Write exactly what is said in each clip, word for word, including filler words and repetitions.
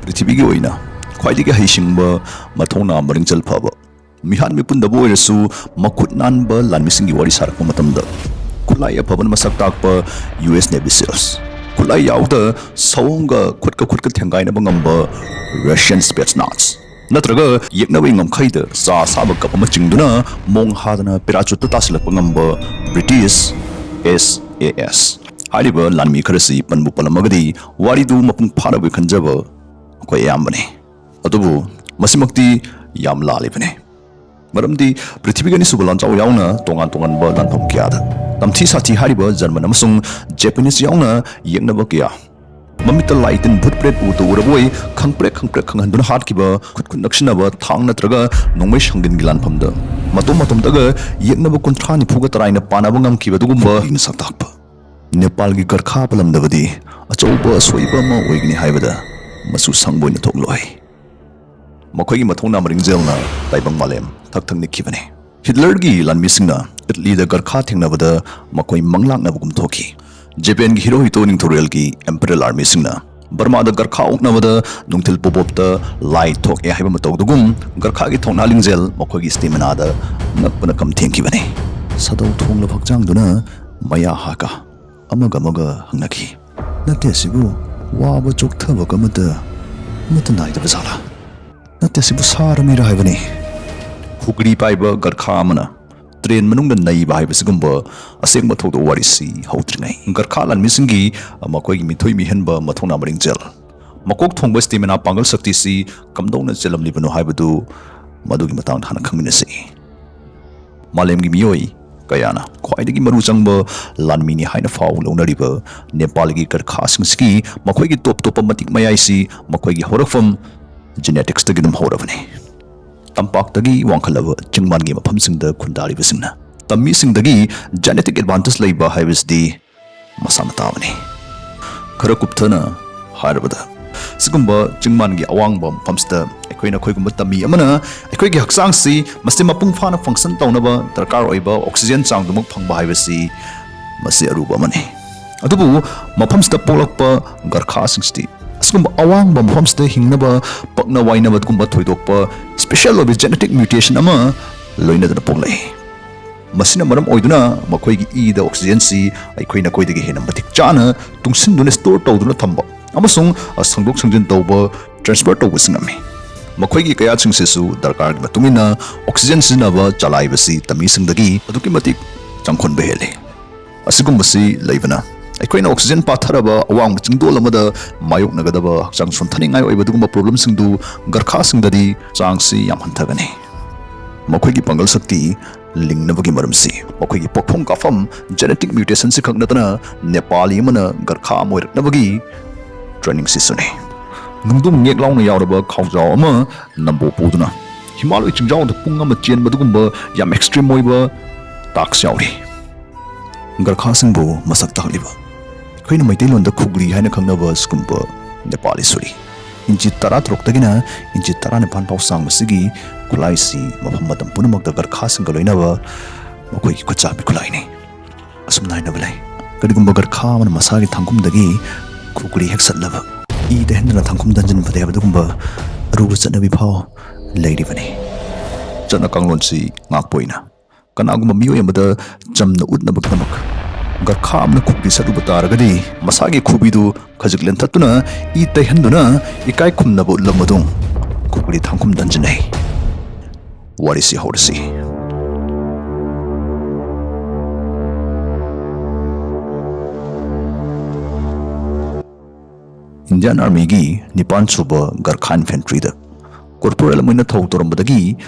ꯄ꯭ꯔꯤꯊꯤꯕꯤꯒꯤ ꯑꯣꯏꯅ ꯈ꯭ꯋꯥꯏꯗꯒꯤ ꯍꯩꯁꯤꯡꯕ, ꯃꯊꯧꯅꯥ ꯃꯔꯤꯡꯆꯜ ꯐꯕ, ꯃꯤꯍꯥꯠ ꯃꯤꯄꯨꯟꯗꯕꯨ ꯑꯣꯏꯔꯁꯨ ꯃꯈꯨꯠ ꯅꯥꯟꯕ ꯂꯥꯟꯃꯤꯁꯤꯡꯒꯤ ꯋꯥꯔꯤ ꯁꯥꯔꯛꯄ ꯃꯇꯝꯗ, ꯈꯨꯠꯂꯥꯏ ꯑꯐꯕꯅ ꯃꯁꯛ ꯇꯥꯛꯄ ꯌꯨ ꯑꯦꯁ Navy SEALs, ꯈꯨꯠꯂꯥꯏ ꯌꯥꯎꯗ ꯁꯑꯣꯡꯒ ꯈꯨꯠꯀ ꯈꯨꯠꯀ ꯊꯦꯡꯒꯥꯏꯅꯕ ꯉꯝꯕ Russian Spetsnaz, ꯅꯠꯇ꯭ꯔꯒ ꯌꯦꯛꯅꯕꯒꯤ ꯉꯝꯈꯩꯗ ꯆꯥ ꯑꯁꯥꯕ ꯀꯞ ꯑꯃ ꯆꯤꯡꯗꯨꯅ ꯃꯣꯡ ꯍꯥꯗꯅ ꯄꯦꯔꯥꯆꯨꯠꯇ ꯇꯥꯁꯤꯜꯂꯛꯄ ꯉꯝꯕ British S A S꯫ ꯍꯥꯏꯔꯤꯕ ꯂꯥꯟꯃꯤ ꯈꯔꯁꯤ ꯄꯟꯕꯨ ꯄꯜꯂꯝꯃꯒꯗꯤ ꯋꯥꯔꯤꯗꯨ ꯃꯄꯨꯡ ꯐꯥꯅꯕꯒꯤ ꯈꯟꯖꯕ ꯑꯩꯈꯣꯏ ꯑꯌꯥꯝꯕꯅꯤ꯫ ꯑꯗꯨꯕꯨ ꯃꯁꯤꯃꯛꯇꯤ ꯌꯥꯝ ꯂꯥꯜꯂꯤꯕꯅꯤ꯫ ꯃꯔꯝꯗꯤ ꯄ꯭ꯔꯤꯊꯤꯕꯤꯒꯤ ꯑꯅꯤꯁꯨꯕ ꯂꯥꯟꯖꯥꯎ ꯌꯥꯎꯅ ꯇꯣꯉꯥꯟ ꯇꯣꯉꯥꯟꯕ ꯂꯥꯟꯐꯝ ꯀꯌꯥꯗ ꯇꯝꯊꯤ ꯁꯥꯊꯤ ꯍꯥꯏꯔꯤꯕ ꯖꯔꯃꯟ ꯑꯃꯁꯨꯡ ꯖꯦꯄꯅꯤꯁ ꯌꯥꯎꯅ ꯌꯦꯛꯅꯕ ꯀꯌꯥ, ꯃꯃꯤꯠꯇ ꯂꯥꯏ ꯇꯤꯟ ꯚꯨꯠ ꯄ꯭ꯔꯦꯠ ꯎꯇ ꯎꯔꯕꯣꯏ ꯈꯪꯄ꯭ꯔꯦꯛ ꯈꯪꯄ꯭ꯔꯦꯛ ꯈꯪꯍꯟꯗꯨꯅ ꯍꯥꯠꯈꯤꯕ, ꯈꯨꯠ ꯈꯨꯠ ꯅꯛꯁꯤꯟꯅꯕ ꯊꯥꯡ ꯅꯠꯇ꯭ꯔꯒ ꯅꯣꯡꯃꯩ ꯁꯪꯒꯤꯟꯒꯤ ꯂꯥꯟꯐꯝꯗ ꯃꯇꯣꯝ ꯃꯇꯣꯝꯇꯒ ꯌꯦꯛꯅꯕ ꯀꯨꯟꯊ꯭ꯔꯥ ꯅꯤꯐꯨꯒ ꯇꯔꯥꯏꯅ ꯄꯥꯅꯕ ꯉꯝꯈꯤꯕ ꯑꯗꯨꯒꯨꯝꯕ ꯁꯛ ꯇꯥꯛꯄ꯫ ꯅꯦꯄꯥꯜꯒꯤ ꯒꯔꯈꯥ ꯄꯜꯂꯝꯗꯕꯗꯤ ꯑꯆꯧꯕ ꯑꯁꯣꯏꯕ ꯑꯃ ꯑꯣꯏꯒꯅꯤ ꯍꯥꯏꯕꯗ ꯃꯆꯨ ꯁꯪꯕ ꯑꯣꯏꯅ ꯊꯣꯛꯂꯣꯏ꯫ ꯃꯈꯣꯏꯒꯤ ꯃꯊꯧꯅꯥ ꯃꯔꯤꯡꯖꯦꯜꯅ ꯇꯥꯏꯕꯪ ꯃꯥꯂꯦꯝ ꯊꯛ ꯊꯛ ꯅꯤꯛꯈꯤꯕꯅꯤ꯫ ꯍꯤꯠꯂꯔꯒꯤ ꯂꯥꯟꯃꯤꯁꯤꯡꯅ ꯏꯠꯂꯤꯗ ꯒꯔꯈꯥ ꯊꯦꯡꯅꯕꯗ ꯃꯈꯣꯏ ꯃꯪꯂꯥꯛꯅꯕꯒꯨꯝ ꯊꯣꯛꯈꯤ꯫ ꯖꯄꯦꯟꯒꯤ ꯍꯤꯔꯣꯍꯤꯇꯣ ꯅꯤꯡꯊꯧꯔꯦꯜꯒꯤ ꯑꯦꯝꯄꯔꯦꯜ ꯑꯥꯔꯃꯤꯁꯤꯡꯅ ꯕꯔꯃꯥꯗ ꯒꯔꯈꯥ ꯑꯣꯛꯅꯕꯗ ꯅꯨꯡꯊꯤꯜ ꯄꯣꯕꯣꯞꯇ ꯂꯥꯏ ꯊꯣꯛꯑꯦ ꯍꯥꯏꯕ ꯃꯇꯧꯗꯨꯒꯨꯝ ꯒꯔꯈꯥꯒꯤ ꯊꯧꯅꯥ ꯂꯤꯡꯖꯦꯜ ꯃꯈꯣꯏꯒꯤ ꯁ꯭ꯇꯦꯃꯤꯅꯥꯗ ꯉꯛꯄꯅ ꯀꯝ ꯊꯦꯡꯈꯤꯕꯅꯤ꯫ ꯁꯥꯗꯧ ꯊꯣꯡꯂꯕ ꯍꯛꯆꯥꯡꯗꯨꯅ ꯃꯌꯥ ꯍꯥꯀ ꯑꯃꯒ ꯑꯃꯒ ꯍꯪꯅꯈꯤ꯫ "ꯅꯠꯇꯦ, ꯑꯁꯤꯕꯨ ꯋꯥꯕ ꯆꯣꯛꯊꯕꯒ ꯑꯃꯠꯇ, ꯑꯃꯠꯇ ꯅꯥꯏꯗꯕ ꯖꯥꯠꯂꯥ? ꯅꯠꯇꯦ, ꯑꯁꯤꯕꯨ ꯁꯥꯔ ꯃꯤꯔ ꯍꯥꯏꯕꯅꯤ?" ꯈꯨꯒ꯭ꯔꯤ ꯄꯥꯏꯕ ꯒꯔꯈꯥ ꯑꯃꯅ ꯇ꯭ꯔꯦꯟ ꯃꯅꯨꯡꯗ ꯅꯩꯕ ꯍꯥꯏꯕꯁꯤꯒꯨꯝꯕ ꯑꯁꯦꯡꯕ ꯊꯧꯗꯣꯛ ꯋꯥꯔꯤꯁꯤ ꯍꯧꯗ꯭ꯔꯤꯉꯩ, ꯒꯔꯈꯥ ꯂꯥꯟꯃꯤꯁꯤꯡꯒꯤ ꯃꯈꯣꯏꯒꯤ ꯃꯤꯊꯣꯏ ꯃꯤꯍꯦꯟꯕ ꯃꯊꯧꯅꯥ ꯃꯔꯤꯡꯖꯦꯜ, ꯃꯀꯣꯛ ꯊꯣꯡꯕ ꯁ꯭ꯇꯦꯃꯤꯅꯥ ꯄꯥꯡꯒꯜ ꯁꯛꯇꯤꯁꯤ ꯀꯝꯗꯧꯅ ꯆꯦꯜꯂꯝꯂꯤꯕꯅꯣ ꯍꯥꯏꯕꯗꯨ ꯃꯗꯨꯒꯤ ꯃꯇꯥꯡꯗ ꯍꯥꯟꯅ ꯈꯪꯃꯤꯟꯅꯁꯤ꯫ ꯃꯥꯂꯦꯝꯒꯤ ꯃꯤꯑꯣꯏ ꯀꯌꯥꯅ ꯈ꯭ꯋꯥꯏꯗꯒꯤ ꯃꯔꯨ ꯆꯪꯕ ꯂꯥꯟꯃꯤꯅꯤ ꯍꯥꯏꯅ ꯐꯥꯎ ꯂꯧꯅꯔꯤꯕ ꯅꯦꯄꯥꯜꯒꯤ ꯒꯔꯈꯥꯁꯤꯡꯁꯤꯒꯤ ꯃꯈꯣꯏꯒꯤ ꯇꯣꯞ ꯇꯣꯞꯄ ꯃꯇꯤꯛ ꯃꯌꯥꯏꯁꯤ ꯃꯈꯣꯏꯒꯤ ꯍꯧꯔꯛꯐꯝ genetics ꯇꯒꯤ ꯑꯗꯨꯝ ꯍꯧꯔꯕꯅꯤ꯫ ꯇꯝꯄꯥꯛꯇꯒꯤ ꯋꯥꯡꯈꯠꯂꯕ ꯆꯤꯡꯃꯥꯟꯒꯤ ꯃꯐꯝꯁꯤꯡꯗ ꯈꯨꯟꯗꯥꯔꯤꯕꯁꯤꯡꯅ ꯇꯝꯃꯤꯁꯤꯡꯗꯒꯤ genetic advantage ꯂꯩꯕ ꯍꯥꯏꯕꯁꯤꯗꯤ ꯃꯁꯥꯅ ꯇꯥꯕꯅꯤ꯫ ꯈꯔ ꯀꯨꯞꯊꯅ ꯍꯥꯏꯔꯕꯗ, ꯁꯤꯒꯨꯝꯕ ꯆꯤꯡꯃꯥꯟꯒꯤ ꯑꯋꯥꯡꯕ ꯃꯐꯝꯁꯤꯗ ꯑꯩꯈꯣꯏꯅ, ꯑꯩꯈꯣꯏꯒꯨꯝꯕ ꯇꯝꯃꯤ ꯑꯃꯅ ꯑꯩꯈꯣꯏꯒꯤ ꯍꯛꯆꯥꯡꯁꯤ ꯃꯁꯤ ꯃꯄꯨꯡ ꯐꯥꯅ function ꯇꯧꯅꯕ ꯗꯔꯀꯥꯔ ꯑꯣꯏꯕ oxygen ꯆꯥꯡꯗꯨꯃꯛ ꯐꯪꯕ ꯍꯥꯏꯕꯁꯤ ꯃꯁꯤ ꯑꯔꯨꯕ ꯑꯃꯅꯤ꯫ ꯑꯗꯨꯕꯨ ꯃꯐꯝꯁꯤꯗ ꯄꯣꯛꯂꯛꯄ ꯒꯔꯈꯥꯁꯤꯡꯁꯤꯗꯤ ꯑꯁꯤꯒꯨꯝꯕ ꯑꯋꯥꯡꯕ ꯃꯐꯝꯁꯤꯗ ꯍꯤꯡꯅꯕ ꯄꯛꯅ ꯋꯥꯏꯅꯕꯒꯨꯝꯕ ꯊꯣꯏꯗꯣꯛꯄ special ꯑꯣꯏꯕ genetic mutation ꯑꯃ ꯂꯣꯏꯅꯗꯨꯅ ꯄꯣꯛꯂꯛꯏ꯫ ꯃꯁꯤꯅ ꯃꯔꯝ ꯑꯣꯏꯗꯨꯅ ꯃꯈꯣꯏꯒꯤ ꯏꯗ oxygenꯁꯤ ꯑꯩꯈꯣꯏ ꯅꯈꯣꯏꯗꯒꯤ ꯍꯦꯟꯅ ꯃꯇꯤꯛ ꯆꯥꯅ ꯇꯨꯡꯁꯤꯟꯗꯨꯅ, store ꯇꯧꯗꯨꯅ ꯊꯝꯕ ꯑꯃꯁꯨꯡ ꯁꯪꯗꯣꯛ ꯁꯪꯖꯤꯟ ꯇꯧꯕ, transfer ꯇꯧꯕꯁꯤ ꯉꯝꯃꯤ꯫ ꯃꯈꯣꯏꯒꯤ ꯀꯌꯥꯠꯁꯤꯡꯁꯤꯁꯨ ꯗꯔꯀꯥꯔꯒꯤ ꯃꯇꯨꯡ ꯏꯟꯅ oxygen ꯁꯤꯖꯤꯟꯅꯕ ꯆꯂꯥꯏꯕꯁꯤ ꯇꯃꯤꯁꯤꯡꯗꯒꯤ ꯑꯗꯨꯛꯀꯤ ꯃꯇꯤꯛ ꯆꯪꯈꯣꯟꯕ ꯍꯦꯜꯂꯤ꯫ ꯑꯁꯤꯒꯨꯝꯕꯁꯤ ꯂꯩꯕꯅ ꯑꯩꯈꯣꯏꯅ oxygen ꯄꯥꯊꯔꯕ ꯑꯋꯥꯡꯕ ꯆꯤꯡꯗꯣꯜ ꯑꯃꯗ ꯃꯥꯌꯣꯛꯅꯒꯗꯕ ꯍꯛꯆꯥꯡ ꯁꯣꯟꯊꯅꯤꯡꯉꯥꯏ ꯑꯣꯏꯕ ꯑꯗꯨꯒꯨꯝꯕ problemꯁꯤꯡꯗꯨ ꯒꯔꯈꯥꯁꯤꯡꯗꯗꯤ ꯆꯥꯡꯁꯤ ꯌꯥꯝ ꯍꯟꯊꯒꯅꯤ꯫ ꯃꯈꯣꯏꯒꯤ ꯄꯥꯡꯒꯜ ꯁꯛꯇꯤ ꯂꯤꯡꯅꯕꯒꯤ ꯃꯔꯝꯁꯤ ꯃꯈꯣꯏꯒꯤ ꯄꯣꯛꯐꯝ ꯀꯥꯐꯝ genetic mutationꯁꯤ ꯈꯛ ꯅꯠꯇꯅ ꯅꯦꯄꯥꯂꯤ ꯑꯃꯅ ꯒꯔꯈꯥ ꯑꯃ ꯑꯣꯏꯔꯛꯅꯕꯒꯤ trainingꯁꯤꯁꯨꯅꯤ꯫ ꯅꯨꯡꯗꯨꯝ ꯉꯦꯛ ꯂꯥꯎꯅ ꯌꯥꯎꯔꯕ ꯈꯥꯎꯖꯥꯎ ꯑꯃ ꯅꯝꯕꯣ ꯄꯨꯗꯨꯅ ꯍꯤꯃꯥꯂꯣꯏ ꯆꯤꯡꯖꯥꯎꯗ ꯄꯨꯡ ꯑꯃ ꯆꯦꯟꯕ ꯑꯗꯨꯒꯨꯝꯕ ꯌꯥꯝ extreme ꯑꯣꯏꯕ task ꯌꯥꯎꯔꯤ꯫ ꯒꯔꯈꯥꯁꯤꯡꯕꯨ ꯃꯁꯛ ꯇꯥꯛꯂꯤꯕ ꯑꯩꯈꯣꯏꯅ ꯃꯩꯇꯩꯂꯣꯟꯗ ꯈꯨꯒ꯭ꯔꯤ ꯍꯥꯏꯅ ꯈꯪꯅꯕ ꯁꯤꯒꯨꯝꯕ ꯅꯦꯄꯥꯂꯤ ꯁꯨꯔꯤ ꯏꯟꯆꯤ ꯇꯔꯥ ꯇꯔꯨꯛꯇꯒꯤꯅ ꯏꯟꯆꯤ ꯇꯔꯥ ꯅꯤꯄꯥꯟ ꯐꯥꯎ ꯁꯥꯡꯕꯁꯤꯒꯤ ꯈꯨꯠꯂꯥꯏꯁꯤ ꯃꯐꯝ ꯃꯇꯝ ꯄꯨꯝꯅꯃꯛꯇ ꯒꯔꯈꯥꯁꯤꯡꯒ ꯂꯣꯏꯅꯕ ꯃꯈꯣꯏꯒꯤ ꯈꯨꯠꯆꯥꯕꯤ ꯈꯨꯠꯂꯥꯏꯅꯤ꯫ ꯑꯁꯨꯝꯅ ꯍꯥꯏꯅꯕ ꯂꯩ, ꯀꯔꯤꯒꯨꯝꯕ ꯒꯔꯈꯥ ꯑꯃꯅ ꯃꯁꯥꯒꯤ ꯊꯥꯡꯒꯨꯝꯗꯒꯤ ꯈꯨꯒ꯭ꯔꯤ ꯍꯦꯛ ꯁꯠꯂꯕ, ꯏ ꯇꯩꯍꯟꯗꯅ ꯊꯥꯡꯒꯨꯝ ꯗꯟꯖꯤꯟꯕꯗ ꯌꯥꯕ ꯑꯗꯨꯒꯨꯝꯕ ꯑꯔꯨꯕ ꯆꯠꯅꯕꯤ ꯐꯥꯎ ꯂꯩꯔꯤꯕꯅꯤ꯫ ꯆꯠꯅ ꯀꯥꯡꯂꯣꯟꯁꯤ ꯉꯥꯛꯄ ꯑꯣꯏꯅ ꯀꯅꯥꯒꯨꯝꯕ ꯃꯤꯑꯣꯏ ꯑꯃꯗ ꯆꯝꯅ ꯎꯠꯅꯕꯒꯤꯗꯃꯛ ꯒꯔꯈꯥ ꯑꯃꯅ ꯈꯨꯒ꯭ꯔꯤ ꯁꯠꯂꯨꯕ ꯇꯥꯔꯒꯗꯤ ꯃꯁꯥꯒꯤ ꯈꯨꯕꯤꯗꯨ ꯈꯖꯤꯛ ꯂꯦꯟꯊꯠꯇꯨꯅ ꯏ ꯇꯩꯍꯟꯗꯨꯅ ꯏꯀꯥꯏ ꯈꯨꯝꯅꯕ ꯎꯠꯂꯕ ꯃꯇꯨꯡ ꯈꯨꯒ꯭ꯔꯤ ꯊꯥꯡꯈꯨꯝ ꯗꯟꯖꯤꯟꯅꯩ꯫ ꯋꯥꯔꯤꯁꯤ ꯍꯧꯔꯁꯤ꯫ Indian Armyꯒꯤ ꯅꯤꯄꯥꯟ ꯁꯨꯕ ꯒꯔꯈꯥ Infantryꯗ corporal ꯑꯃ ꯑꯣꯏꯅ ꯊꯧ ꯇꯧꯔꯝꯕꯗꯒꯤ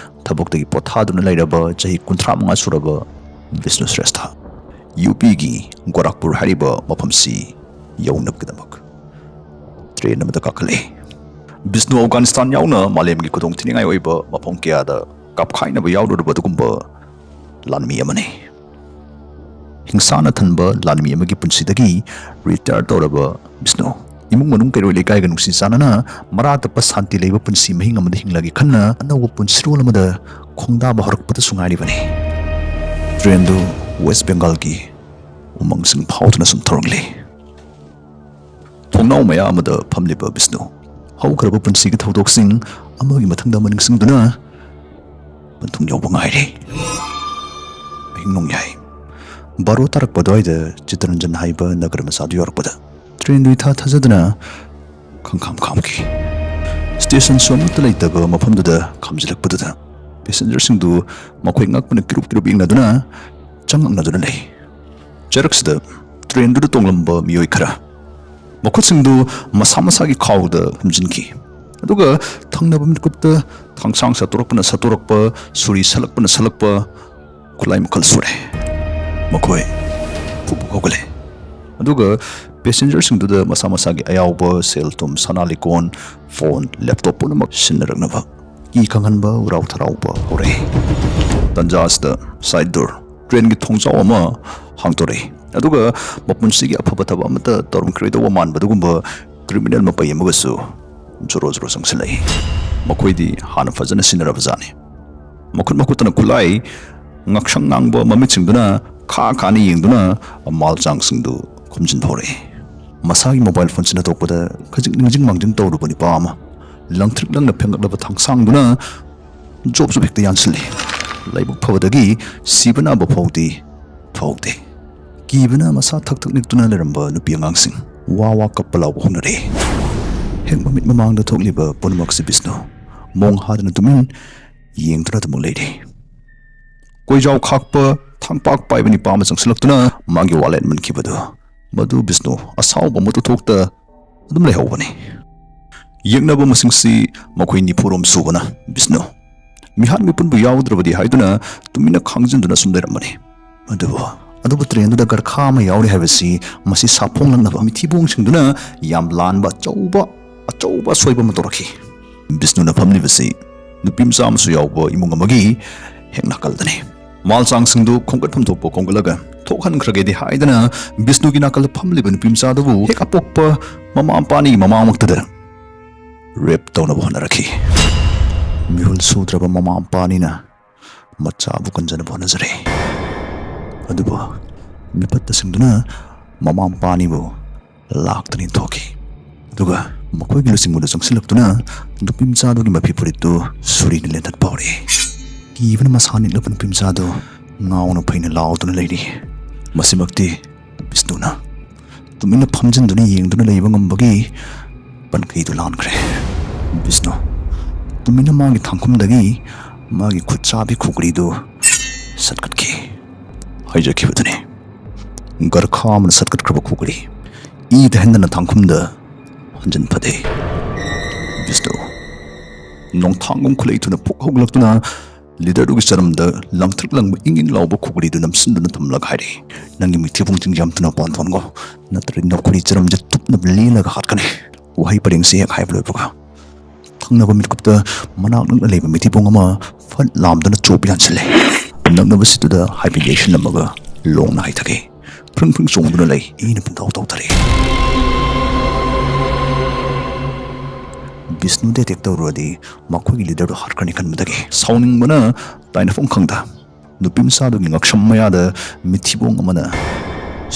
ꯊꯕꯛꯇꯒꯤ ꯄꯣꯊꯥꯗꯨꯅ ꯂꯩꯔꯕ ꯆꯍꯤ ꯀꯨꯟꯊ꯭ꯔꯥ ꯃꯉꯥ ꯁꯨꯔꯕ ꯕꯤꯁꯅꯨ ꯁ꯭ꯔꯦꯁꯊ UPꯒꯤ ꯒꯣꯔꯥꯈꯄꯨꯔ ꯍꯥꯏꯔꯤꯕ ꯃꯐꯝꯁꯤ ꯌꯧꯅꯕꯒꯤꯗꯃꯛ train ꯑꯃꯗ ꯀꯥꯈꯠꯂꯛꯏ꯫ ꯕꯤꯁꯅꯨ ꯑꯐꯒꯥꯅꯤꯁꯇꯥꯟ ꯌꯥꯎꯅ ꯃꯥꯂꯦꯝꯒꯤ ꯈꯨꯗꯣꯡꯊꯤꯅꯤꯡꯉꯥꯏ ꯑꯣꯏꯕ ꯃꯐꯝ ꯀꯌꯥꯗ ꯀꯥꯞꯈꯥꯏꯅꯕ ꯌꯥꯎꯔꯨꯔꯕ ꯑꯗꯨꯒꯨꯝꯕ ꯂꯥꯟꯃꯤ ꯑꯃꯅꯤ꯫ ꯍꯤꯡꯁꯥꯅ ꯊꯟꯕ ꯂꯥꯟꯃꯤ ꯑꯃꯒꯤ ꯄꯨꯟꯁꯤꯗꯒꯤ retire ꯇꯧꯔꯕ ꯕꯤꯁꯅꯨ ꯏꯃꯨꯡ ꯃꯅꯨꯡ ꯀꯩꯔꯣꯏ ꯂꯩꯀꯥꯏꯒ ꯅꯨꯡꯁꯤ ꯆꯥꯟꯅꯅ ꯃꯔꯥ ꯇꯞꯄ ꯁꯥꯟꯇꯤ ꯂꯩꯕ ꯄꯨꯟꯁꯤ ꯃꯍꯤꯡ ꯑꯃꯗ ꯍꯤꯡꯂꯒꯦ ꯈꯟꯅ ꯑꯅꯧꯕ ꯄꯨꯟꯁꯤꯔꯣꯜ ꯑꯃꯗ ꯈꯣꯡꯗꯥꯕ ꯍꯧꯔꯛꯄꯗꯁꯨ ꯉꯥꯏꯔꯤꯕꯅꯤ꯫ Trainꯗꯨ West Bengalꯒꯤ ꯎꯃꯪꯁꯤꯡ ꯐꯥꯎꯗꯨꯅ ꯁꯨꯝ ꯊꯧꯔꯛꯂꯤ꯫ ꯊꯣꯡꯅꯥꯎ ꯃꯌꯥ ꯑꯃꯗ ꯐꯝꯂꯤꯕ ꯕꯤꯁꯅꯨ ꯍꯧꯈ꯭ꯔꯕ ꯄꯨꯟꯁꯤꯒꯤ ꯊꯧꯗꯣꯛꯁꯤꯡ ꯑꯃꯒꯤ ꯃꯊꯪꯗ ꯑꯃ ꯅꯤꯡꯁꯤꯡꯗꯨꯅ ꯄꯟꯊꯨꯡ ꯌꯧꯕ ꯉꯥꯏꯔꯤ꯫ ꯑꯍꯤꯡ ꯅꯣꯡꯌꯥꯏ ꯕꯥꯔꯣ ꯇꯥꯔꯛꯄ ꯑꯗꯨꯋꯥꯏꯗ ꯆꯤꯇꯔꯟꯖꯟ ꯍꯥꯏꯕ ꯅꯒꯔ ꯃꯆꯥꯗꯨ ꯌꯧꯔꯛꯄꯗ ꯇ꯭ꯔꯦꯟꯗꯨ ꯏꯊꯥ ꯊꯥꯖꯗꯅ ꯈꯪꯈꯥꯝ ꯈꯥꯝꯈꯤ꯫ ꯁ꯭ꯇꯦꯁꯟꯁꯨ ꯑꯃꯠꯇ ꯂꯩꯇꯕ ꯃꯐꯝꯗꯨꯗ ꯈꯥꯝꯖꯤꯜꯂꯛꯄꯗꯨꯗ ꯄꯦꯁꯦꯟꯖꯔꯁꯤꯡꯗꯨ ꯃꯈꯣꯏ ꯉꯛꯄꯅ ꯀꯤꯔꯨꯞ ꯀꯤꯔꯨꯞ ꯌꯦꯡꯅꯗꯨꯅ ꯆꯉꯛꯅꯗꯨꯅ ꯂꯩ꯫ ꯆꯔꯛꯁꯤꯗ ꯇ꯭ꯔꯦꯟꯗꯨꯗ ꯇꯣꯡꯂꯝꯕ ꯃꯤꯑꯣꯏ ꯈꯔ ꯃꯈꯨꯠꯁꯤꯡꯗꯨ ꯃꯁꯥ ꯃꯁꯥꯒꯤ ꯈꯥꯎꯗ ꯍꯨꯝꯖꯤꯟꯈꯤ꯫ ꯑꯗꯨꯒ ꯊꯪꯅꯕ ꯃꯤꯀꯨꯞꯇ ꯊꯥꯡꯁꯥꯡ ꯁꯠꯇꯣꯔꯛꯄꯅ ꯁꯠꯇꯣꯔꯛꯄ, ꯁꯨꯔꯤ ꯁꯠꯂꯛꯄꯅ ꯁꯠꯂꯛꯄ, ꯈꯨꯠꯂꯥꯏ ꯃꯈꯜ ꯁꯨꯔꯦ꯫ ꯃꯈꯣꯏ ꯐꯨꯛ ꯐꯨꯛ ꯍꯧꯒꯠꯂꯦ꯫ ꯑꯗꯨꯒ ꯄꯦꯁꯦꯟꯖꯔꯁꯤꯡꯗꯨꯗ ꯃꯁꯥ ꯃꯁꯥꯒꯤ ꯑꯌꯥꯎꯕ ꯁꯦꯜ ꯊꯨꯝ, ꯁꯅꯥ ꯂꯤꯀꯣꯟ, ꯐꯣꯟ, ꯂꯦꯞꯇꯣꯞ ꯄꯨꯝꯅꯃꯛ ꯁꯤꯟꯅꯔꯛꯅꯕ ꯀꯤ ꯈꯪꯍꯟꯕ ꯎꯔꯥꯎ ꯊꯔꯥꯎꯕ ꯍꯧꯔꯛꯏ꯫ ꯇꯟꯖꯥ ꯑꯁꯤꯗ ꯁꯥꯏꯠ ꯗꯣꯔ, ꯇ꯭ꯔꯦꯟꯒꯤ ꯊꯣꯡꯖꯥꯎ ꯑꯃ ꯍꯥꯡꯗꯣꯔꯛꯏ꯫ ꯑꯗꯨꯒ ꯃꯄꯨꯟꯁꯤꯒꯤ ꯑꯐꯕ ꯊꯕꯛ ꯑꯃꯠꯇ ꯇꯧꯔꯝꯈꯤꯔꯣꯏꯗꯧꯕ ꯃꯥꯟꯕ ꯑꯗꯨꯒꯨꯝꯕ ꯀ꯭ꯔꯤꯃꯤꯅꯦꯜ ꯃꯄꯩ ꯑꯃꯒꯁꯨ ꯖꯣꯔꯣ ꯖꯣꯔꯣ ꯆꯪꯁꯤꯜꯂꯛꯏ꯫ ꯃꯈꯣꯏꯗꯤ ꯍꯥꯟꯅ ꯐꯖꯅ ꯁꯤꯟꯅꯔꯕ ꯖꯥꯠꯅꯤ꯫ ꯃꯈꯨꯠ ꯃꯈꯨꯠꯇꯅ ꯈꯨꯠꯂꯥꯏ, ꯉꯛꯁꯪ ꯉꯥꯡꯕ ꯃꯃꯤꯠꯁꯤꯡꯗꯨꯅ ꯈꯥ ꯈꯥꯅ ꯌꯦꯡꯗꯨꯅ ꯃꯥꯜꯆꯥꯡꯁꯤꯡꯗꯨ ꯈꯨꯝꯖꯤꯟꯕ ꯍꯧꯔꯛꯏ꯫ ꯃꯁꯥꯒꯤ ꯃꯣꯕꯥꯏꯜ ꯐꯣꯟ ꯁꯤꯟꯅꯊꯣꯛꯄꯗ ꯈꯖꯤꯛ ꯅꯤꯡꯁꯤꯡ ꯃꯥꯡꯖꯤꯡ ꯇꯧꯔꯨꯕ ꯅꯨꯄꯥ ꯑꯃ ꯂꯪꯊ꯭ꯔꯤꯛ ꯂꯪꯅ ꯐꯦꯡꯂꯛꯂꯕ ꯊꯥꯡꯁꯥꯡꯗꯨꯅ ꯖꯣꯞ ꯖꯣꯞ ꯍꯦꯛꯇ ꯌꯥꯟꯁꯤꯜꯂꯤ꯫ ꯂꯥꯏꯕꯛ ꯐꯕꯗꯒꯤ ꯁꯤꯕ ꯅꯥꯕ ꯐꯥꯎꯗꯤ ꯊꯣꯛꯇꯦ꯫ ꯀꯤꯕꯅ ꯃꯁꯥ ꯊꯛ ꯊꯛ ꯅꯤꯛꯇꯨꯅ ꯂꯩꯔꯝꯕ ꯅꯨꯄꯤ ꯑꯉꯥꯡꯁꯤꯡ ꯋꯥ ꯋꯥ ꯀꯞꯄ ꯂꯥꯎꯕ ꯍꯧꯅꯔꯦ꯫ ꯍꯦꯛ ꯃꯃꯤꯠ ꯃꯃꯥꯡꯗ ꯊꯣꯛꯂꯤꯕ ꯄꯨꯝꯅꯃꯛꯁꯤ ꯕꯤꯁꯅꯨ ꯃꯣꯡ ꯍꯥꯗꯅ ꯇꯨꯃꯤꯟ ꯌꯦꯡꯗꯨꯅ ꯑꯗꯨꯃꯛ ꯂꯩꯔꯤ꯫ ꯀꯣꯏꯖꯥꯎ ꯈꯥꯛꯄ ꯊꯥꯡꯄꯥꯛ ꯄꯥꯏꯕ ꯅꯤꯄꯥ ꯑꯃ ꯆꯪꯁꯤꯜꯂꯛꯇꯨꯅ ꯃꯥꯒꯤ ꯋꯥꯂꯦꯠ ꯃꯨꯟꯈꯤꯕꯗꯨ ꯃꯗꯨ ꯕꯤꯁꯅꯨ ꯑꯁꯥꯎꯕ ꯑꯃꯠꯇ ꯊꯣꯛꯇ ꯑꯗꯨꯝ ꯂꯩꯍꯧꯕꯅꯤ꯫ ꯌꯦꯛꯅꯕ ꯃꯁꯤꯡꯁꯤ ꯃꯈꯣꯏ ꯅꯤꯐꯨꯔꯣꯝ ꯁꯨꯕꯅ ꯕꯤꯁꯅꯨ ꯃꯤꯍꯥꯠ ꯃꯤꯄꯨꯟꯕꯨ ꯌꯥꯎꯗ꯭ꯔꯕꯗꯤ ꯍꯥꯏꯗꯨꯅ ꯇꯨꯃꯤꯟꯅ ꯈꯥꯡꯖꯤꯟꯗꯨꯅ ꯁꯨꯝ ꯂꯩꯔꯝꯕꯅꯤ꯫ ꯑꯗꯨꯕꯨ ꯑꯗꯨꯕꯨ ꯇ꯭ꯔꯦꯟꯗꯨꯗ ꯒꯔꯈꯥ ꯑꯃ ꯌꯥꯎꯔꯤ ꯍꯥꯏꯕꯁꯤ ꯃꯁꯤ ꯁꯥꯐꯣꯡꯂꯛꯅꯕ ꯃꯤꯊꯤꯕꯣꯡꯁꯤꯡꯗꯨꯅ ꯌꯥꯝ ꯂꯥꯟꯕ ꯑꯆꯧꯕ ꯑꯆꯧꯕ ꯑꯁꯣꯏꯕ ꯑꯃ ꯇꯧꯔꯛꯈꯤ꯫ ꯕꯤꯁꯅꯨꯅ ꯐꯝꯂꯤꯕꯁꯤ ꯅꯨꯄꯤ ꯃꯆꯥ ꯑꯃꯁꯨ ꯌꯥꯎꯕ ꯏꯃꯨꯡ ꯑꯃꯒꯤ ꯍꯦꯛ ꯅꯥꯀꯜꯗꯅꯤ꯫ ꯃꯥꯜꯆꯥꯡꯁꯤꯡꯗꯨ ꯈꯣꯝꯒꯠꯐꯝ ꯊꯣꯛꯄ ꯈꯣꯝꯒꯠꯂꯒ ꯊꯣꯛꯍꯟꯈ꯭ꯔꯒꯦꯗꯤ ꯍꯥꯏꯗꯅ ꯕꯤꯁꯅꯨꯒꯤ ꯅꯥꯀꯜꯗ ꯐꯝꯂꯤꯕ ꯅꯨꯄꯤ ꯃꯆꯥꯗꯨꯕꯨ ꯍꯦꯛ ꯑꯄꯣꯛꯄ ꯃꯃꯥ ꯃꯄꯥꯅꯤꯒꯤ ꯃꯃꯥꯡꯃꯛꯇꯗ ꯔꯦꯞ ꯇꯧꯅꯕ ꯍꯣꯠꯅꯔꯛꯈꯤ꯫ ꯃꯤꯍꯨꯜ ꯁꯨꯗ꯭ꯔꯕ ꯃꯃꯥ ꯃꯄꯥꯅꯤꯅ ꯃꯆꯥꯕꯨ ꯀꯟꯖꯅꯕ ꯍꯣꯠꯅꯖꯔꯦ꯫ ꯑꯗꯨꯕꯨ ꯃꯤꯄꯠꯇꯁꯤꯡꯗꯨꯅ ꯃꯃꯥ ꯃꯄꯥꯅꯤꯕꯨ ꯂꯥꯛꯇꯨꯅ ꯏꯟꯊꯣꯛꯈꯤ꯫ ꯑꯗꯨꯒ ꯃꯈꯣꯏꯒꯤ ꯂꯨꯆꯤꯡꯕꯗꯨ ꯆꯪꯁꯤꯜꯂꯛꯇꯨꯅ ꯅꯨꯄꯤ ꯃꯆꯥꯗꯨꯒꯤ ꯃꯐꯤ ꯐꯨꯔꯤꯠꯇꯨ ꯁꯨꯔꯤꯅ ꯂꯦꯟꯊꯠꯄ ꯍꯧꯔꯛꯏ꯫ ꯀꯤꯕꯅ ꯃꯁꯥ ꯅꯤꯛꯂꯕ ꯅꯨꯄꯤ ꯃꯆꯥꯗꯨ ꯉꯥꯎꯅ ꯐꯩꯅ ꯂꯥꯎꯗꯨꯅ ꯂꯩꯔꯤ꯫ ꯃꯁꯤꯃꯛꯇꯤ ꯕꯤꯁꯅꯨꯅ ꯇꯨꯃꯤꯟꯅ ꯐꯝꯖꯤꯟꯗꯨꯅ ꯌꯦꯡꯗꯨꯅ ꯂꯩꯕ ꯉꯝꯕꯒꯤ ꯄꯟꯈꯩꯗꯨ ꯂꯥꯟꯈ꯭ꯔꯦ꯫ ꯕꯤꯁꯅꯨ, ꯇꯨꯃꯤꯟꯅ ꯃꯥꯒꯤ ꯊꯥꯡꯈꯨꯝꯗꯒꯤ ꯃꯥꯒꯤ ꯈꯨꯠ ꯆꯥꯕꯤ ꯈꯨꯒ꯭ꯔꯤꯗꯨ ꯁꯠꯀꯠꯈꯤ꯫ ꯍꯥꯏꯖꯈꯤꯕꯗꯨꯅꯤ, ꯒꯔꯈꯥ ꯑꯃꯅ ꯁꯠꯀꯠꯈ꯭ꯔꯕ ꯈꯨꯒ꯭ꯔꯤ ꯏ ꯇꯩꯍꯟꯗꯅ ꯊꯥꯡꯈꯨꯝꯗ ꯍꯟꯖꯤꯟ ꯐꯗꯦ꯫ ꯕꯤꯁꯅꯨ, ꯅꯣꯡꯊꯥꯡꯒꯨꯝ ꯈꯨꯠꯂꯩ ꯊꯨꯅ ꯄꯣꯛ ꯍꯧꯒꯠꯂꯛꯇꯨꯅ ꯂꯤꯗꯔꯗꯨꯒꯤ ꯆꯔꯝꯗ ꯂꯪꯇ꯭ꯔꯤꯛ ꯂꯪꯕ ꯏꯪ ꯏꯪ ꯂꯥꯎꯕ ꯈꯨꯒ꯭ꯔꯤꯗꯨ ꯅꯝꯁꯤꯟꯗꯨꯅ ꯊꯝꯂꯒ ꯍꯥꯏꯔꯛꯏ, "ꯅꯪꯒꯤ ꯃꯤꯊꯤꯕꯣꯡ ꯆꯤꯡꯖꯥꯝꯗꯨꯅ ꯄꯥꯟꯊꯣꯟꯈꯣ, ꯅꯠꯇ꯭ꯔꯗꯤ ꯅꯈꯨꯠꯅꯤ ꯆꯔꯝꯁꯦ ꯇꯨꯞꯅꯕ ꯂꯦꯜꯂꯒ ꯍꯥꯠꯀꯅꯤ꯫ ꯋꯥꯍꯩ ꯄꯔꯦꯡꯁꯤ ꯍꯦꯛ ꯍꯥꯏꯕ ꯂꯣꯏꯕꯒ ꯊꯪꯅꯕ ꯃꯤꯠꯀꯨꯞꯇ ꯃꯅꯥꯛ ꯅꯛꯅ ꯂꯩꯕ ꯃꯤꯊꯤꯕꯣꯡ ꯑꯃ ꯐꯠ ꯂꯥꯝꯗꯨꯅ ꯆꯣꯞ ꯌꯥꯟꯁꯤꯜꯂꯦ꯫ ꯅꯛꯅꯕꯁꯤꯗꯨꯗ ꯍꯥꯏꯐꯦꯠ ꯌꯩꯁꯤꯜꯂꯝꯃꯒ ꯂꯣꯡꯅ ꯍꯥꯏꯊꯈꯤ꯫ ꯐ꯭ꯔꯤꯡ ꯐ꯭ꯔꯤꯡ ꯆꯣꯡꯗꯨꯅ ꯂꯩ꯫ ꯏꯅ ꯄꯨꯡꯇꯥꯎ ꯇꯥꯎꯊꯔꯛꯏ꯫ ꯕꯤꯁꯅꯨꯗ ꯑꯦꯇꯦꯛ ꯇꯧꯔꯨꯔꯗꯤ ꯃꯈꯣꯏꯒꯤ ꯂꯤꯗꯔꯗꯨ ꯍꯥꯠꯈ꯭ꯔꯅꯤ ꯈꯟꯕꯗꯒꯤ ꯁꯥꯎꯅꯤꯡꯕꯅ ꯇꯥꯏꯅꯐꯝ ꯈꯪꯗ ꯅꯨꯄꯤ ꯃꯆꯥꯗꯨꯒꯤ ꯉꯛꯁꯝ ꯃꯌꯥꯗ ꯃꯤꯊꯤꯕꯣꯡ ꯑꯃꯅ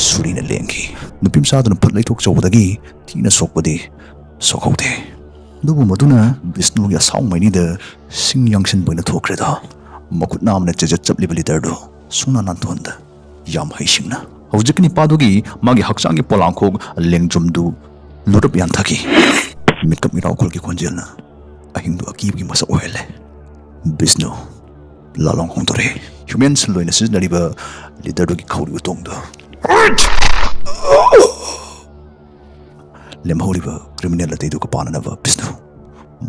ꯁꯨꯔꯤꯅ ꯂꯦꯡꯈꯤ꯫ ꯅꯨꯄꯤ ꯃꯆꯥꯗꯨꯅ ꯐꯠ ꯂꯩꯊꯣꯛꯆꯧꯕꯗꯒꯤ ꯊꯤꯅ ꯁꯣꯛꯄꯗꯤ ꯁꯣꯛꯍꯧꯗꯦ꯫ ꯑꯗꯨꯕꯨ ꯃꯗꯨꯅ ꯕꯤꯁꯅꯨꯒꯤ ꯑꯁꯥꯎ ꯃꯩꯅꯤꯗ ꯁꯤꯡ ꯌꯥꯡꯁꯤꯟꯕ ꯑꯣꯏꯅ ꯊꯣꯛꯈ꯭ꯔꯦꯗꯣ꯫ ꯃꯈꯨꯠ ꯅꯥꯝꯃꯅ ꯆꯦꯖꯠ ꯆꯞꯂꯤꯕ ꯂꯤꯗꯔꯗꯨ ꯁꯨꯡꯅꯥ ꯅꯥꯟꯊꯣꯛꯍꯟꯗ ꯌꯥꯝ ꯍꯩꯁꯤꯡꯅ ꯍꯧꯖꯤꯛꯀꯤ ꯅꯤꯄꯥꯗꯨꯒꯤ ꯃꯥꯒꯤ ꯍꯛꯆꯥꯡꯒꯤ ꯄꯣꯂꯥꯡꯈꯣꯛ ꯂꯦꯡꯖꯨꯝꯗꯨ ꯂꯨꯔꯞ ꯌꯥꯟꯊꯈꯤ꯫ ꯃꯤꯠꯀꯞ ꯃꯤꯔꯥꯎꯈꯣꯜꯒꯤ ꯈꯣꯟꯖꯦꯜꯅ ꯑꯍꯤꯡꯗꯨ ꯑꯀꯤꯕꯒꯤ ꯃꯁꯛ ꯑꯣꯏꯍꯜꯂꯦ꯫ ꯕꯤꯁꯅꯨ ꯂꯥꯂꯣꯡ ꯍꯣꯡꯗꯣꯔꯛꯑꯦ꯫ ꯍ꯭ꯌꯨꯃꯦꯟ ꯁꯤꯜ ꯑꯣꯏꯅ ꯁꯤꯖꯤꯟꯅꯔꯤꯕ ꯂꯤꯗꯔꯗꯨꯒꯤ ꯈꯧꯔꯤ ꯎꯇꯣꯡꯗꯨ ꯂꯦꯝꯍꯧꯔꯤꯕ ꯀ꯭ꯔꯤꯃꯤꯅꯦꯜ ꯑꯇꯩꯗꯨꯒ ꯄꯥꯅꯅꯕ ꯕꯤꯁꯅꯨ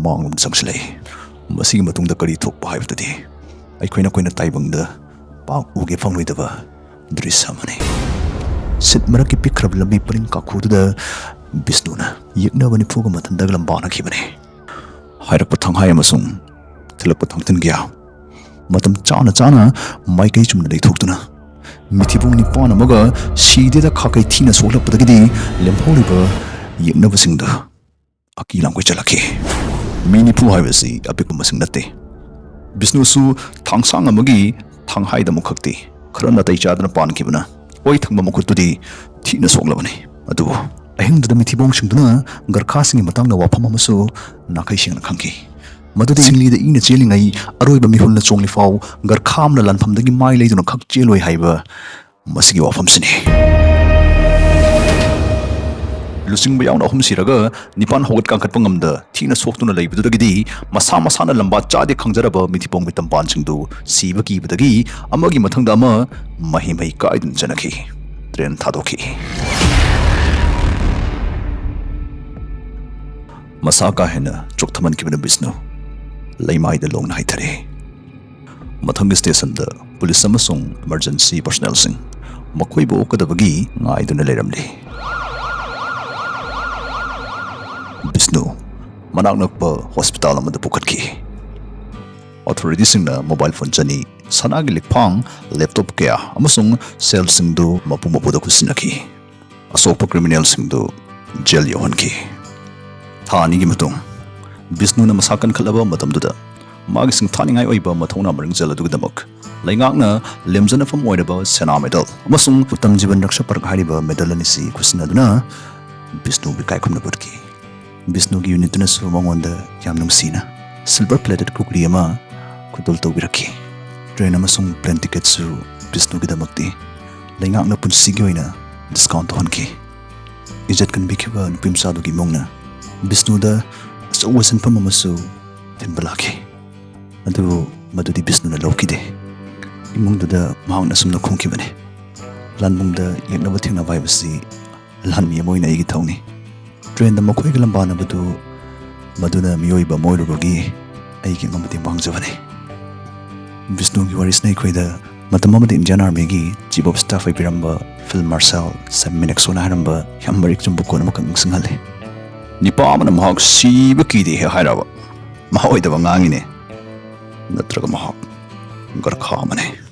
ꯃꯥꯡꯂꯣꯝꯗ ꯆꯪꯁꯤꯜꯂꯛꯏ꯫ ꯃꯁꯤꯒꯤ ꯃꯇꯨꯡꯗ ꯀꯔꯤ ꯊꯣꯛꯄ ꯍꯥꯏꯕꯗꯨꯗꯤ ꯑꯩꯈꯣꯏꯅ ꯑꯩꯈꯣꯏꯅ ꯇꯥꯏꯕꯪꯗ ꯄꯥꯛ ꯎꯒꯦ ꯐꯪꯂꯣꯏꯗꯕ ꯗ꯭ꯔꯤꯁ ꯑꯃꯅꯤ꯫ ꯁꯤꯠ ꯃꯔꯛꯀꯤ ꯄꯤꯛꯈ꯭ꯔꯕ ꯂꯝꯕꯤ ꯄꯔꯤꯡ ꯀꯥꯈꯨꯗꯨꯗ ꯕꯤꯁꯅꯨꯅ ꯌꯦꯛꯅꯕ ꯅꯤꯐꯨꯒ ꯃꯊꯟꯗꯒ ꯂꯝꯕꯥꯅꯈꯤꯕꯅꯤ꯫ ꯍꯥꯏꯔꯛꯄ ꯊꯪꯍꯥꯏ ꯑꯃꯁꯨꯡ ꯊꯤꯜꯂꯛꯄ ꯊꯥꯡꯊꯤꯟ ꯀꯌꯥ ꯃꯇꯝ ꯆꯥꯅ ꯆꯥꯅ ꯃꯥꯏꯀꯩ ꯆꯨꯝꯅ ꯂꯩꯊꯣꯛꯇꯨꯅ ꯃꯤꯊꯤꯕꯣꯡ ꯅꯤꯄꯥꯟ ꯑꯃꯒ ꯁꯤꯗꯦꯗ ꯈꯥꯀꯩ ꯊꯤꯅ ꯁꯣꯛꯂꯛꯄꯗꯒꯤꯗꯤ ꯂꯦꯝꯍꯧꯔꯤꯕ ꯌꯦꯛꯅꯕꯁꯤꯡꯗ ꯑꯀꯤ ꯂꯥꯡꯈꯣꯏ ꯆꯠꯂꯛꯈꯤ꯫ ꯃꯤ ꯅꯤꯐꯨ ꯍꯥꯏꯕꯁꯤ ꯑꯄꯤꯛꯄ ꯃꯁꯤꯡ ꯅꯠꯇꯦ꯫ ꯕꯤꯁꯅꯨꯁꯨ ꯊꯥꯡꯁꯥꯡ ꯑꯃꯒꯤ ꯊꯥꯡꯍꯥꯏꯗ ꯑꯃꯨꯛꯈꯛꯇꯤ ꯈꯔ ꯅꯥꯇꯩ ꯆꯥꯗꯅ ꯄꯥꯟꯈꯤꯕꯅ ꯑꯣꯏ ꯊꯪꯕ ꯃꯈꯨꯠꯇꯨꯗꯤ ꯊꯤꯅ ꯁꯣꯛꯂꯕꯅꯤ꯫ ꯑꯗꯨꯕꯨ ꯑꯍꯤꯡꯗꯨꯗ ꯃꯤꯊꯤꯕꯣꯡꯁꯤꯡꯗꯨꯅ ꯒꯔꯈꯥꯁꯤꯡꯒꯤ ꯃꯇꯥꯡꯗ ꯋꯥꯐꯝ ꯑꯃꯁꯨ ꯅꯥꯈꯩ ꯁꯦꯡꯅ ꯈꯪꯈꯤ꯫ ꯃꯗꯨꯗꯤ ꯁꯤꯡꯂꯤꯗ ꯏꯅ ꯆꯦꯜꯂꯤꯉꯩ ꯑꯔꯣꯏꯕ ꯃꯤꯍꯨꯜꯅ ꯆꯣꯡꯂꯤ ꯐꯥꯎ ꯒꯔꯈꯥ ꯑꯃꯅ ꯂꯥꯟꯐꯝꯗꯒꯤ ꯃꯥꯏ ꯂꯩꯗꯨꯅ ꯈꯛ ꯆꯦꯜꯂꯣꯏ ꯍꯥꯏꯕ ꯃꯁꯤꯒꯤ ꯋꯥꯐꯝꯁꯤꯅꯤ꯫ ꯂꯨꯆꯤꯡꯕ ꯌꯥꯎꯅ ꯑꯍꯨꯝ ꯁꯤꯔꯒ ꯅꯤꯄꯥꯟ ꯍꯧꯒꯠ ꯀꯥꯡꯈꯠꯄ ꯉꯝꯗ ꯊꯤꯅ ꯁꯣꯛꯇꯨꯅ ꯂꯩꯕꯗꯨꯗꯒꯤꯗꯤ ꯃꯁꯥ ꯃꯁꯥꯅ ꯂꯝꯕꯥ ꯆꯥꯗꯦ ꯈꯪꯖꯔꯕ ꯃꯤꯊꯤꯕꯣꯡ ꯃꯤꯇꯝꯄꯥꯟꯁꯤꯡꯗꯨ ꯁꯤꯕ ꯀꯤꯕꯗꯒꯤ ꯑꯃꯒꯤ ꯃꯊꯪꯗ ꯑꯃ ꯃꯍꯩ ꯃꯍꯩ ꯀꯥꯏꯗꯨꯅ ꯆꯠꯅꯈꯤ꯫ ꯇ꯭ꯔꯦꯟ ꯊꯥꯗꯣꯛꯈꯤ꯫ ꯃꯁꯥ ꯀꯥ ꯍꯦꯟꯅ ꯆꯣꯛꯊꯃꯟꯈꯤꯕꯅ ꯕꯤꯁꯅꯨ ꯂꯩꯃꯥꯏꯗ ꯂꯣꯡꯅ ꯍꯥꯏꯊꯔꯦ꯫ ꯃꯊꯪꯒꯤ ꯁ꯭ꯇꯦꯁꯟꯗ ꯄꯨꯂꯤꯁ ꯑꯃꯁꯨꯡ ꯏꯃꯔꯖꯦꯟꯁꯤ ꯄꯔꯁꯅꯦꯜꯁꯤꯡ ꯃꯈꯣꯏꯕꯨ ꯑꯣꯛꯀꯗꯕꯒꯤ ꯉꯥꯏꯗꯨꯅ ꯂꯩꯔꯝꯂꯤ꯫ ꯕꯤꯁꯅꯨ ꯃꯅꯥꯛ ꯅꯛꯄ ꯍꯣꯁꯄꯤꯇꯥꯜ ꯑꯃꯗ ꯄꯨꯈꯠꯈꯤ꯫ ꯑꯣꯊꯣꯔꯤꯇꯤꯁꯤꯡꯅ ꯃꯣꯕꯥꯏꯜ ꯐꯣꯟ ꯆꯅꯤ, ꯁꯅꯥꯒꯤ ꯂꯤꯛꯐꯥꯡ, ꯂꯦꯞꯇꯣꯞ ꯀꯌꯥ ꯑꯃꯁꯨꯡ ꯁꯦꯜꯁꯤꯡꯗꯨ ꯃꯄꯨ ꯃꯄꯨꯗ ꯈꯨꯠꯁꯤꯟꯅꯈꯤ꯫ ꯑꯁꯣꯛꯄ ꯀ꯭ꯔꯤꯃꯤꯅꯦꯜꯁꯤꯡꯗꯨ ꯖꯦꯜ ꯌꯧꯍꯟꯈꯤ꯫ ꯊꯥ ꯑꯅꯤꯒꯤ ꯃꯇꯨꯡ, ꯕꯤꯁꯅꯨꯅ ꯃꯁꯥ ꯀꯟꯈꯠꯂꯕ ꯃꯇꯝꯗꯨꯗ ꯃꯥꯒꯤ ꯁꯤꯡꯊꯥꯅꯤꯡꯉꯥꯏ ꯑꯣꯏꯕ ꯃꯊꯧꯅꯥ ꯃꯔꯤꯡꯖꯦꯜ ꯑꯗꯨꯒꯤꯗꯃꯛ ꯂꯩꯉꯥꯛꯅ ꯂꯦꯝꯖꯅꯐꯝ ꯑꯣꯏꯔꯕ ꯁꯦꯅꯥ ꯃꯦꯗꯜ ꯑꯃꯁꯨꯡ ꯎꯠꯇꯝ ꯖꯤꯕꯟ ꯔꯛꯁꯥ ꯄꯔꯛ ꯍꯥꯏꯔꯤꯕ ꯃꯦꯗꯜ ꯑꯅꯤꯁꯤ ꯈꯨꯠꯁꯤꯟꯅꯗꯨꯅ ꯕꯤꯁꯅꯨꯕꯨ ꯏꯀꯥꯏ ꯈꯨꯝꯅꯕ ꯎꯠꯈꯤ꯫ ꯕꯤꯁꯅꯨꯒꯤ ꯌꯨꯅꯤꯠꯇꯨꯅꯁꯨ ꯃꯉꯣꯟꯗ ꯌꯥꯝ ꯅꯨꯡꯁꯤꯅ ꯁꯤꯜꯚꯔ ꯄ꯭ꯂꯦꯇꯦꯠ ꯀꯨꯀꯔꯤ ꯑꯃ ꯈꯨꯗꯣꯜ ꯇꯧꯕꯤꯔꯛꯈꯤ꯫ ꯇ꯭ꯔꯦꯟ ꯑꯃꯁꯨꯡ ꯄ꯭ꯂꯦꯟ ꯇꯤꯀꯦꯠꯁꯨ ꯕꯤꯁꯅꯨꯒꯤꯗꯃꯛꯇꯤ ꯂꯩꯉꯥꯛꯅ ꯄꯨꯟꯁꯤꯒꯤ ꯑꯣꯏꯅ ꯗꯤꯁꯀꯥꯎꯟ ꯇꯧꯍꯟꯈꯤ꯫ ꯏꯖꯠ ꯀꯟꯕꯤꯈꯤꯕ ꯅꯨꯄꯤꯃꯆꯥꯗꯨꯒꯤ ꯏꯃꯨꯡꯅ ꯕꯤꯁꯅꯨꯗ ꯑꯆꯧꯕ ꯁꯦꯟꯐꯝ ꯑꯃꯁꯨ ꯊꯤꯟꯕ ꯂꯥꯛꯈꯤ꯫ ꯑꯗꯨꯕꯨ ꯃꯗꯨꯗꯤ ꯕꯤꯁꯅꯨꯅ ꯂꯧꯈꯤꯗꯦ꯫ ꯏꯃꯨꯡꯗꯨꯗ ꯃꯍꯥꯛꯅ ꯑꯁꯨꯝꯅ ꯈꯣꯡꯈꯤꯕꯅꯤ, "ꯂꯥꯟꯕꯨꯡꯗ ꯌꯦꯛꯅꯕ ꯊꯦꯡꯅꯕ ꯍꯥꯏꯕꯁꯤ ꯂꯥꯟꯃꯤ ꯑꯃ ꯑꯣꯏꯅ ꯑꯩꯒꯤ ꯊꯧꯅꯤ꯫ ꯇ꯭ꯔꯦꯟꯗ ꯃꯈꯣꯏꯒ ꯂꯝꯕꯥꯅꯕꯗꯨ ꯃꯗꯨꯅ ꯃꯤꯑꯣꯏꯕ ꯑꯃ ꯑꯣꯏꯔꯨꯕꯒꯤ ꯑꯩꯒꯤ ꯑꯉꯝꯕ ꯃꯇꯦꯡ ꯄꯥꯡꯖꯕꯅꯤ꯫" ꯕꯤꯁꯅꯨꯒꯤ ꯋꯥꯔꯤꯁꯤꯅ ꯑꯩꯈꯣꯏꯗ ꯃꯇꯝ ꯑꯃꯗ ꯏꯟꯗꯤꯌꯥꯟ ꯑꯥꯔꯃꯤꯒꯤ ꯆꯤꯐ ꯑꯣꯐ ꯁ꯭ꯇꯥꯐ ꯑꯣꯏꯕꯤꯔꯝꯕ ꯐꯤꯜꯗ ꯃꯥꯔꯁꯦꯜ ꯁꯦꯝ ꯃꯤꯅꯦꯛꯁꯣꯅ ꯍꯥꯏꯔꯝꯕ ꯌꯥꯝ ꯃꯔꯤꯛ ꯆꯨꯝꯕ ꯀꯣꯠ ꯑꯃꯈꯛ ꯅꯤꯡꯁꯤꯡꯍꯜꯂꯤ꯫ "ꯅꯤꯄꯥ ꯑꯃꯅ ꯃꯍꯥꯛ ꯁꯤꯕ ꯀꯤꯗꯦ ꯍꯦꯛ ꯍꯥꯏꯔꯕ ꯃꯍꯥ ꯑꯣꯏꯗꯕ ꯑꯉꯥꯡꯅꯤꯅꯦ, ꯅꯠꯇ꯭ꯔꯒ ꯃꯍꯥꯛ ꯒꯔꯈꯥ ꯑꯃꯅꯦ?"